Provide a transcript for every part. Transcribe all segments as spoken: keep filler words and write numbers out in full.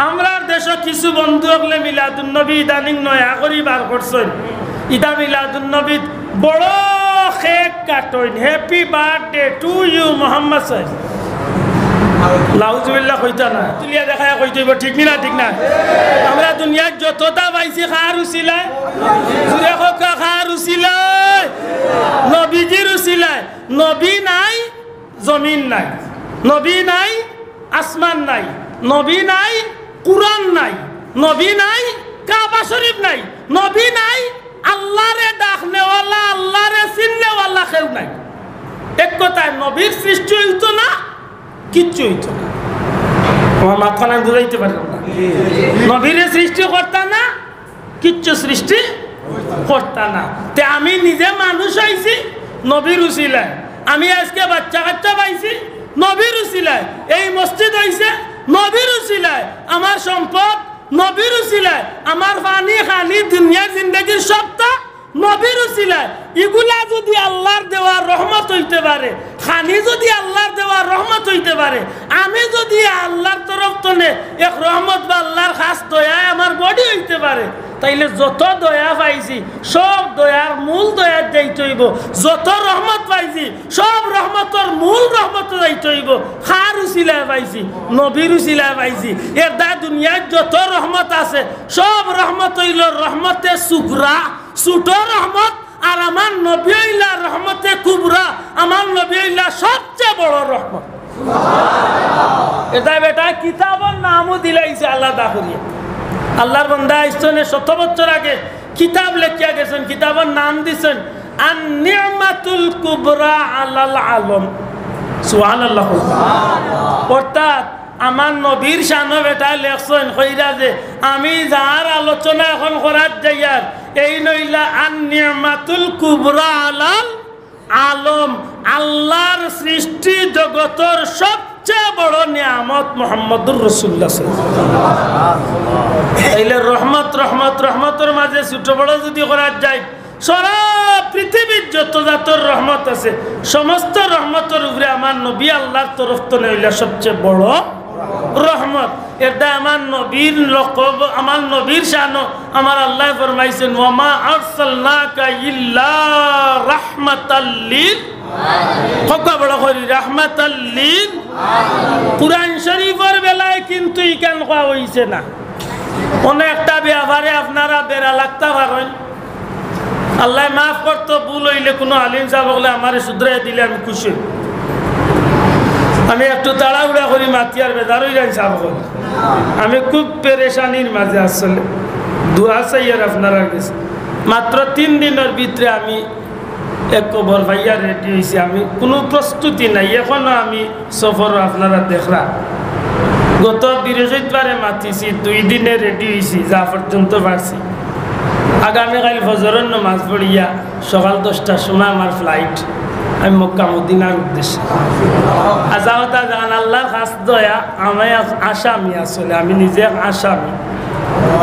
আমরার দেশো কিছু বন্ধু অকলে মিলাদুন নবী ইদানিং নয়া করি বার করছইন। ইতা মিলাদুন নবীত বড় কেক কাটইন, "Happy birthday to you Mohammad সাহেব।" নাউজুবিল্লাহ কইতা না, তুলিয়া দেখায় কইতে অইবো, ঠিক নি না? ঠিক না? আমরা দুনিয়ার যততা পাইছি কার উছিলায়? জুরে কউক্কা, কার উছিলায়? নবীজির উছিলায়। নবী নাই, জমিন নাই। নবী নাই, আসমান নাই। নবী নাই, কুরআন নাই। নবী নাই, কাবা শরীফ নাই। নবী নাই, আল্লারে ডাকনেওয়ালা, আল্লারে চিননেওয়ালা কেউ নাই। এক কথায়, নবীর সৃষ্টি অইতো না, কিচ্ছু অইতো না। আমার মাতখান বুঝাইতে পারলাম না। নবীরে সৃষ্টি করতা না, কিচ্ছু সৃষ্টি করতা না। তে আমি নিজে মানুষ অইছি নবীর উছিলায়, আমি আইজকে বাচ্চা কাচ্চা পাইছি নবীর উছিলায়, এই মসজিদ অইছে নবীর উছিলায়, আমার সম্পদ নবীর উছিলায়, আমার পানি খানি দুনিয়ার জিন্দেগির সবতা নবীর উছিলায়। ইগুলা যুদি আল্লার দেওয়া রহমত অইতে পারে, খানি যুদি আল্লার দেওয়া রহমত অইতে পারে, আমি যুদি আল্লার তরফ তনে এক রহমত বা আল্লার খাস দয়ায় আমার body অইতে পারে, তাইলে যত দয়া পাইছি, সব দয়ার মূল দয়াত যাইতে অইবো। যত রহমত পাইছি, সব রহমতর মূল রহমতো যাইতে অইবো। কার উছিলায় পাইছি? নবীর উছিলায় পাইছি। এরদায় দুনিয়ার যত রহমত আছে, সব রহমত অইলো রহমতে সুগরা, ছোট রহমত, আর আমার নবী অইলা রহমতে কুবরা, আমার নবী অইলা সবচেয়ে বড় রহমত। এরদায় বেটায় কিতাবর নামও দিলাইছে আলাদা করিয়া। আল্লার বন্দা আইজতনে শত বছর আগে কিতাব লেখিয়া গেছইন, কিতাবর নাম দিছইন আন নি'মাতুল কুবরা আলাল আলম। সুবহানাল্লাহ। অর্থাৎ আমার নবীর শানো বেটায় লেখছইন কইরা যে আমি যার আলোচনা এখন করার যাইয়ার, এইন অইলা আন নি'মাতুল কুবরা আলাল আলম, আল্লার সৃষ্টি জগতর সবচেয়ে বড় নিয়ামত মুহাম্মদুর রাসূলুল্লাহ সাল্লাল্লাহু আলাইহি ওয়াসাল্লাম। তাইলে রহমত, রহমত, রহমতর মাঝে ছোট বড় যুদি করার যাই, সারা পৃথিবীর যত জাতর রহমত আছে, সমস্ত রহমতর উপরে আমার নবী আল্লার তরফ তনে অইলা সবচেয়ে বড় রহমত। এরদায় আমার নবীর লকব, আমার নবীর শানো আমার আল্লায় ফরমাইছইন, "ওয়া মা আরসালনাকা ইল্লা রাহমাতাল লিল।" কউক্কা বড় করি, রাহমাতাল লিল। কুরআন শরীফর বেলায় কিন্তু ইখান কওয়া অইছে না। অনো একটা ব্যাপারে আপনারা বেড়া লাগতা পারইন। আল্লায় মাফ করতো, ভুল অইলে কুনু আলিম সাব অকলে আমারে শুধরাইয়া দিলে আমি খুশি অইমু। আমি একটু তাড়াহুড়া করি মাতিয়ার, বেজার অইরাইন সাব অকল। আমি খুব পেরেশানির মাঝে আসলে দোয়া চাইয়ার আপনারার গেছে। মাত্র তিন দিনর ভিতরে আমি এক কবর পাইয়া ready অইছি। আমি কুনু প্রস্তুতি নাই, এখনো আমি সফর আপনারা দেখরা। গত বৃহস্পতিবারে মাতিছি, দুই দিনে ready অইছি, যা পর্যন্ত পারছি। আগামীকাইল ফজরর নমাজ পড়িয়া সকাল দশটার সময় আমার flight, আমি মক্কা মদিনার উদ্দেশ্যে। আজাওতা জান আল্লার খাস দয়া, আমি এক আসামি আসলে, আমি নিজে এক আসামি।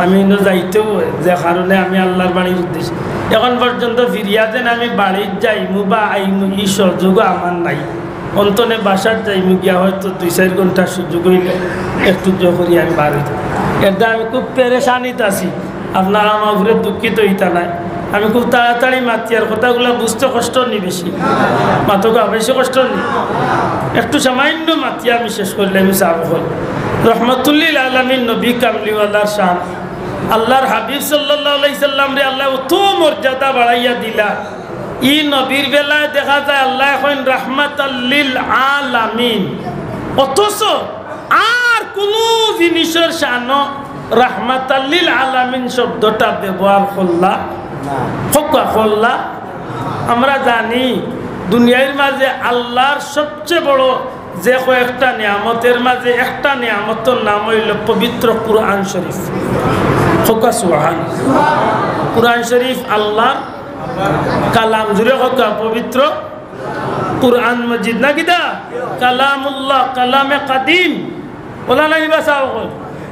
আমি ইনো যাইতেউ অয়, যে কারণে আমি আল্লার বাড়ির উদ্দেশ্যে। এখন পর্যন্ত ফিরিয়া যেন আমি বাড়িত যাইমু বা আইমু, ই সুযোগও আমার নাই। অন্তনে বাসাত যাইমু গিয়া হয়তো দুই চাইর ঘন্টার সুযোগ অইলে একটু জো করি আমি বার অইতাম। এরদায় আমি খুব পেরেশানিত আছি, আপনারা আমার উপরে দুঃখিত অইতা নায়। আমি খুব তাড়াতাড়ি মাতিয়ার, কথাগুলা বুঝতে কষ্ট নি বেশি? মাতউক্কা, বেশি কষ্ট নি? একটু সামান্য মাতিয়া আমি শেষ করিলাইমু, আমি সাব অকল। রহমাতুল্লিল আলামিন নবী কামলিওয়ালার শান, আল্লার হাবিব সাল্লাল্লাহু আলাইহি সাল্লামরে আল্লায় অত মর্যাদা বাড়াইয়া দিলা। ই নবীর বেলায় দেখা যায় আল্লায় কইন রাহমাতাল্লিল আলামিন, অথচ আর কুনু জিনিসর শানো রাহমাতাল্লিল আলামিন শব্দটা ব্যবহার করলা? কউক্কা করলা? আমরা জানি দুনিয়ার মাঝে আল্লার সবচেয়ে বড় যে কয়েকটা নিয়ামতর মাঝে একটা নিয়ামতর নাম অইলো পবিত্র কুরআন শরীফ। কউক্কা সুবহান। কুরআন শরীফ আল্লার কালাম, জুরে কউক্কা, পবিত্র কুরআন মজিদ না কিতা? কালামুল্লাহ, কালামে কাদিম। অলা নায় বা সাব অকল?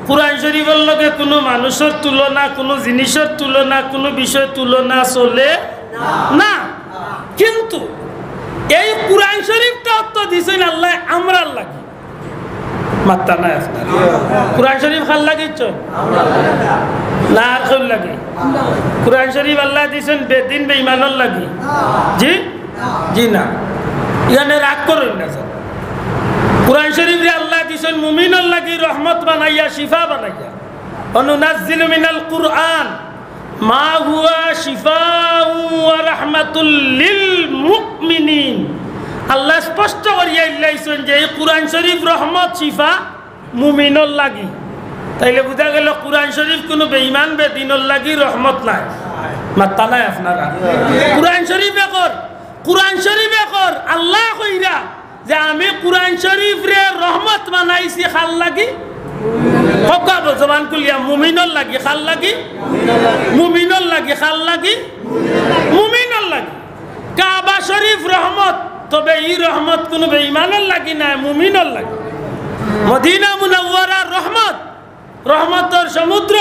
কুরআন শরীফর লগে কুনু মানুষর তুলনা, কুনু জিনিসর তুলনা, কুনু বিষয় তুলনা চলে না। কিন্তু এই কুরআন শরীফটা অত দিছইন আল্লায় আমরার লাগি। মাত্তা নাই আপনার। কোরআন শরীফ কার লাগি দিছইন? না, আর কেউর লাগি? কোরআন শরীফ আল্লায় দিছইন বেদিন বেঈমানর লাগি? জি, জি না। ইয়ানে রাগ করইন না স্যার। কোরআন শরীফরে আল্লায় দিছইন মুমিনর লাগি রহমত বানাইয়া, শিফা বানাইয়া। وننزل من القرآن ما هو شفاء ورحمة للمؤمنين। আল্লায় স্পষ্ট করিয়া ইল্লাইছইন যে এই কোরআন শরীফ রহমত, শিফা মুমিনর লাগি। তাইলে বুঝা গেল কোরআন শরীফ কুনু বেঈমান বেদিনর লাগি রহমত নায়। মাত্তা নাই আপনারা। কোরআন শরীফ একর, কোরআন শরীফ একর আল্লায় কইরা যে আমি কোরআন শরীফরে রহমত বানাইছি কার লাগি? কউক্কা জবান খুলিয়া, মুমিনর লাগি। কার লাগি? মুমিনর লাগি। কার লাগি? মুমিনর লাগি। কাবা শরীফ রহমত, তবে ই রহমত কুনু বেঈমানর লাগি নায়, মুমিনর লাগি। মদিনা মুনাওয়ারা রহমত, রহমতর সমুদ্র।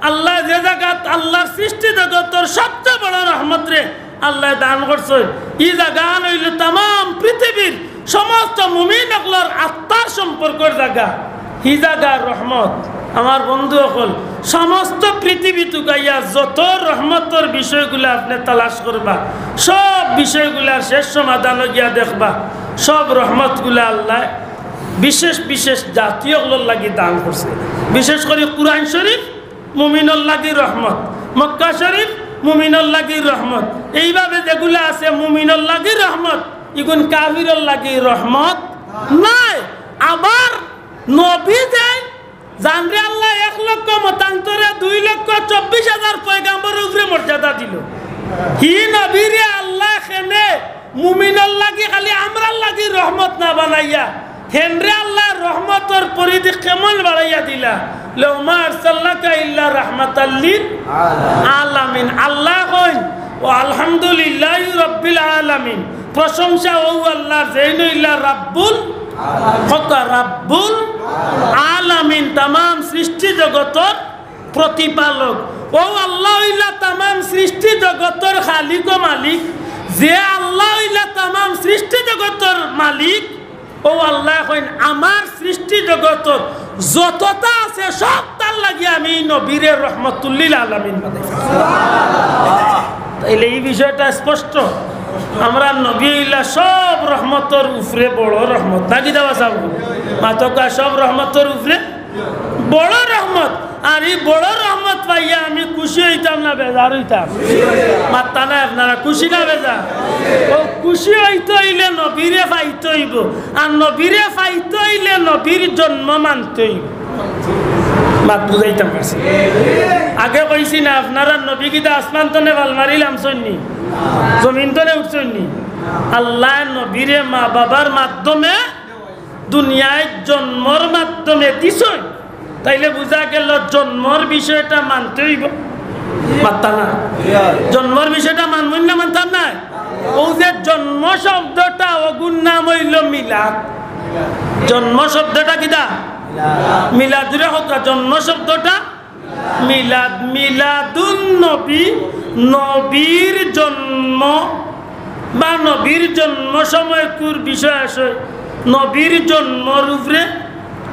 আল্লায় যে জাগাত আল্লার সৃষ্টি জগতর সবচে বড় রহমতরে আল্লায় দান করছইন, ই জাগান অইলো তামাম পৃথিবীর সমস্ত মুমিন অকলর আত্মার সম্পর্কর জাগা। হি জাগার রহমত, আমার বন্ধু অকল, সমস্ত পৃথিবীত তুকাইয়া যত রহমতর বিষয়গুলা আপনে তালাশ করবা, সব বিষয়গুলার শেষ সমাধানো গিয়া দেখবা, সব রহমতগুলা আল্লায় বিশেষ বিশেষ জাতি অকলর লাগি দান করছে। বিশেষ করি কোরআন শরীফ মুমিনর লাগি রহমত, মক্কা শরীফ মুমিনর লাগি রহমত। এইভাবে যেগুলা আছে মুমিনর লাগি রহমত, ইগুন কাফিরর লাগি রহমত নায়। আবার নবী যে যানরে আল্লায় এক লক্ষ মতান্তরে দুই লক্ষ চব্বিশ হাজার পয়গাম্বরর উপরে মর্যাদা দিলো, হি নবীরে আল্লায় কেনে মুমিনর লাগি খালি আমরার লাগি রহমত না বানাইয়া, হেনরে আল্লায় রহমতর পরিধি কেমন বাড়াইয়া দিলা। لو ما أرسلناك إلا رحمة للعالمين। আল্লায় কইন, "ও আলহামদুলিল্লাহি রাব্বিল আলামিন।" প্রশংসা অউ আল্লার, যেইন অইলা রাব্বুল, কউক্কা রাব্বুল আলামিন, তামাম সৃষ্টি জগতর প্রতিপালক। অউ আল্লায় অইলা তামাম সৃষ্টি জগতর খালিক ও মালিক। যে আল্লায় অইলা তামাম সৃষ্টি জগতর মালিক, অউ আল্লায় কইন, "আমার সৃষ্টি জগতর যততা আছে, সবতার লাগি আমি নবীরে রহমতুল্লিল আলামিন বানাইছি।" তাইলে ই বিষয়টা স্পষ্ট। আমরার নবী অইলা সব রহমতর উপরে বড় রহমত। না কিতা বা সাব? মাতউক্কা, সব রহমতর উপরে বড় রহমত। আর ই বড় রহমত পাইয়া আমি খুশি অইতাম না বেজার অইতাম? মাত্তা নাই আপনারা, খুশি না বেজার? অউ খুশি অইতে অইলে নবীরে পাইতে অইবো, আর নবীরে পাইতে অইলে নবীর জন্ম মানতে অইবো। মাত বুঝাইতাম পারছি? আগে কইছি না, আপনারার নবী কিতা আসমান তনে ফাল মারি লামছইন নি? জমিন তনে উঠছইন নি? আল্লায় নবীরে মা বাবার মাধ্যমে দুনিয়াত জন্মর মাধ্যমে দিছইন, তাইলে বুঝা গেল জন্মর বিষয়টা মানতে অইবো। মাত্তা না? জন্মর বিষয়টা মানমু না মানতাম না? অউ যে জন্ম শব্দটা, অগুর নাম অইলো মিলাদ। জন্ম শব্দটা কিতা? মিলাদ। জুরে কউক্কা, জন্ম শব্দটা মিলাদ, মিলাদুন নবী, নবীর জন্ম বা নবীর জন্ম সময়কুর বিষয় আশয়, নবীর জন্মর উপরে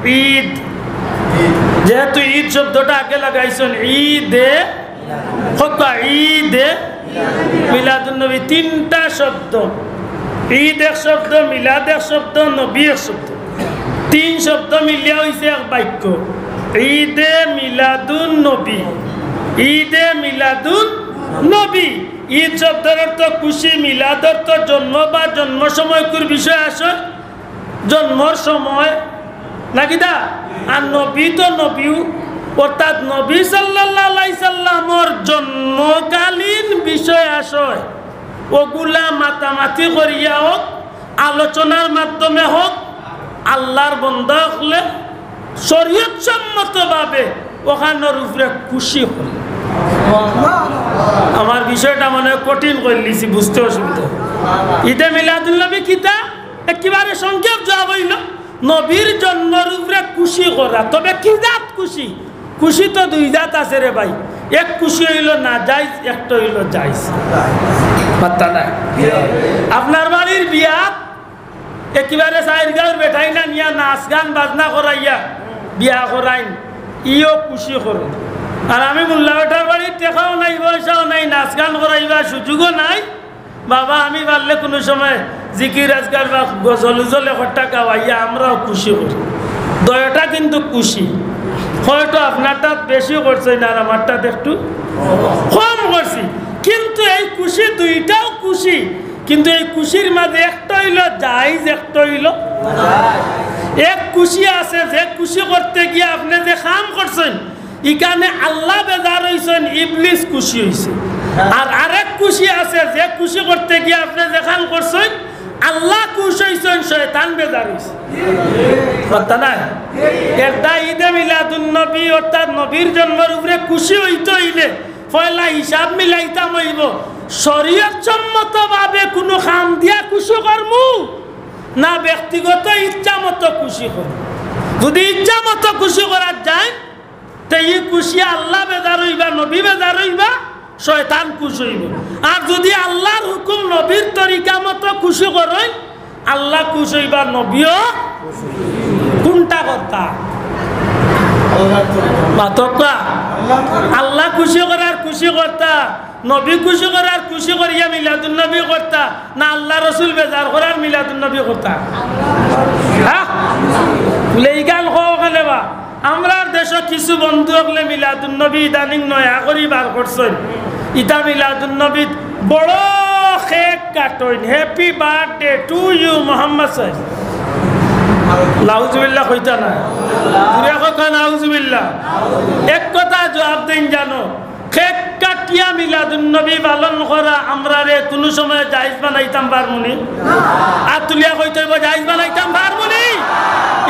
ঈদ। যেহেতু ঈদ শব্দটা আগে লাগাইছইন, ঈদে, কউক্কা, ঈদে মিলাদুন নবী, তিনটা শব্দ। ঈদ এক শব্দ, মিলাদ এক শব্দ, নবী এক শব্দ। তিন শব্দ মিলিয়া অইছে এক বাক্য, ঈদে মিলাদুন নবী। ঈদে মিলাদুন নবী। ঈদ শব্দর অর্থ খুশি, মিলাদ অর্থ জন্ম বা জন্ম সময়কুর বিষয় আশয়, জন্মর সময়, না কিতা? আর নবী তো নবীউ, অর্থাৎ নবী সাল্লাল্লাহু আলাইহি সাল্লামর জন্মকালীন বিষয় আশয়, অগুলা মাতামাতি করিয়া অউক, আলোচনার মাধ্যমে অউক, আল্লার বন্দা অকলে শরীয়ত সম্মতভাবে অখানর উপরে খুশি অইন। আমার বিষয়টা মনে অয় কঠিন করিলিছি, বুঝতে অসুবিধা। ঈদে মিলাদুন নবী কিতা? একেবারে সংক্ষেপ জবাব অইলো, নবীর জন্মর উপরে খুশি করা। তবে কি জাত খুশি? খুশি তো দুই জাত আছে রে ভাই, এক খুশি অইলো নাজাইজ, একটা অইলো জাইজ। মাত্তা নাই? আপনার বাড়ির বিয়াত একেবারে চাইর গাঁওর বেটাইন আনিয়া নাচ গান বাজনা করাইয়া বিয়া করাইন, ইও খুশি করে। আর আমি মোল্লা বেটার বাড়িত টেকাও নাই, পয়সাও নাই, নাচ গান করাইবার সুযোগও নাই। বাবা, আমি পারলে কুনু সময় জিকির আজকার বা গজল উজল একটা গাওয়াইয়া আমরাও খুশি করি। দুইওটা কিন্তু খুশি। হয়তো আপনারটাত বেশি করছি না, আর আমারটাত একটু কম করছি, কিন্তু এই খুশি দুইটাও খুশি। কিন্তু এই খুশির মাঝে একটা অইলো জায়েজ, একটা অইলো। এক খুশি আছে, যে খুশি করতে গিয়া আপনে যে কাম করছইন, ইখানে আল্লাহ বেজার অইছইন, ইবলিস খুশি অইছে। আর আরেক খুশি আছে, যে খুশি করতে গিয়া আপনে যে কাম করছইন, আল্লাহ খুশ অইছইন, শয়তান বেজার অইছে। কথা নাই? একটা ঈদে মিলাদুন নবী, অর্থাৎ নবীর জন্মর উপরে খুশি অইতে অইলে পয়লা হিসাব মিলাইতাম অইবো, শরীয়ত সম্মতভাবে কুনু কাম দিয়া খুশি করমু না ব্যক্তিগত ইচ্ছা মতো খুশি করমু। যদি ইচ্ছা মতো খুশি করার যায়, তে ই খুশি আল্লাহ বেজার অইবা, নবী বেজার অইবা, শয়তান খুশ অইবো। আর যদি আল্লাহর হুকুম নবীর তরিকা মতো খুশি করইন, আল্লাহ খুশ অইবা, নবীও। কুনটা করতা? মাতউক্কা। আল্লাহ খুশি করার খুশি করতা, নবী খুশি করার খুশি করিয়া মিলাদুন নবী করতা, না আল্লাহ রসুল বেজার করার মিলাদুন নবী করতা? হ্যাঁ? বুলে ইখান কও কেনে বা? আমরার দেশো কিছু বন্ধু অকলে মিলাদুন নবী ইদানিং নয়া করি বার করছইন। ইতা মিলাদুন নবীত বড় কেক কাটইন, "Happy birthday to you Mohammad সাহেব।" নাউজুবিল্লাহ কইতা না? জুরে কউক্কা নাউজুবিল্লাহ। এক কথা জুয়াব দেইন জানো, কেক কাটিয়া মিলাদুন নবী পালন করা আমরারে কুনু সময় জায়েজ বানাইতাম পারমুনি? আত তুলিয়া কইতে অইবো, জায়েজ বানাইতাম পারমুনি?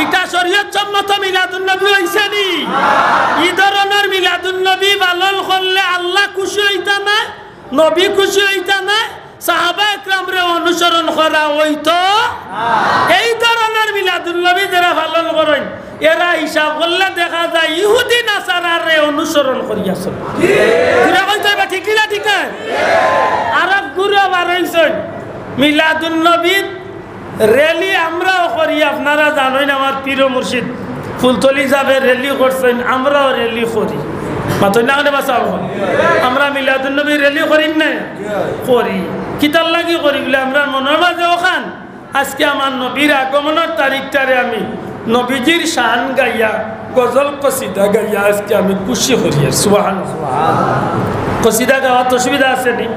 ইটা শরীয়ত সম্মত মিলাদুন নবী অইছে নি? ই ধরনর মিলাদুন নবী পালন করলে আল্লাহ খুশি অইতা নায়, নবী খুশি অইতা নায়, সাহাবা একরামরে অনুসরণ করা অইতো। এই ধরনর মিলাদুন নবী যেরা পালন করইন, এরা হিসাব করলে দেখা যায় ইহুদি নাসারারে অনুসরণ করিয়া চলে। জুরে কইতে অইবো, ঠিক নি না ঠিক নায়? আরক গুরু বার অইছইন মিলাদুন নবীত র‍্যালি আমরাও করি, আপনারা জানইন আমার পীর ও মুর্শিদ ফুলতলি সাহেবে র‍্যালি করছইন, আমরাও র‍্যালি করি। মাতইন না কেনে বা সাব অকল? আমরা মিলাদুন নবীর র‍্যালি করি না? করি। কিতার লাগি করি বুলে আমরার মনর মাঝে অখান আজকে আমার নবীর আগমনর তারিখটারে আমি নবীজির শান গাইয়া, গজল কসিদা গাইয়া আজকে আমি খুশি করি। সুবহানাল্লাহ। কসিদা গাওয়াত অসুবিধা আছে নি?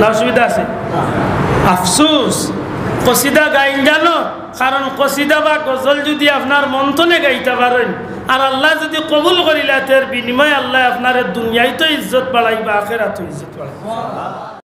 না, অসুবিধা আছে? আফসুস। কসিদা গাইন জানো? কারণ কসিদা বা গজল যুদি আপনার মন থনে গাইতা পারইন, আর আল্লায় যুদি কবুল করিলা, এর বিনিময়ে আল্লায় আপনারে দুনিয়াইতো ইজ্জত বাড়াইবা, আখেরাতো ইজ্জত বাড়াইবা।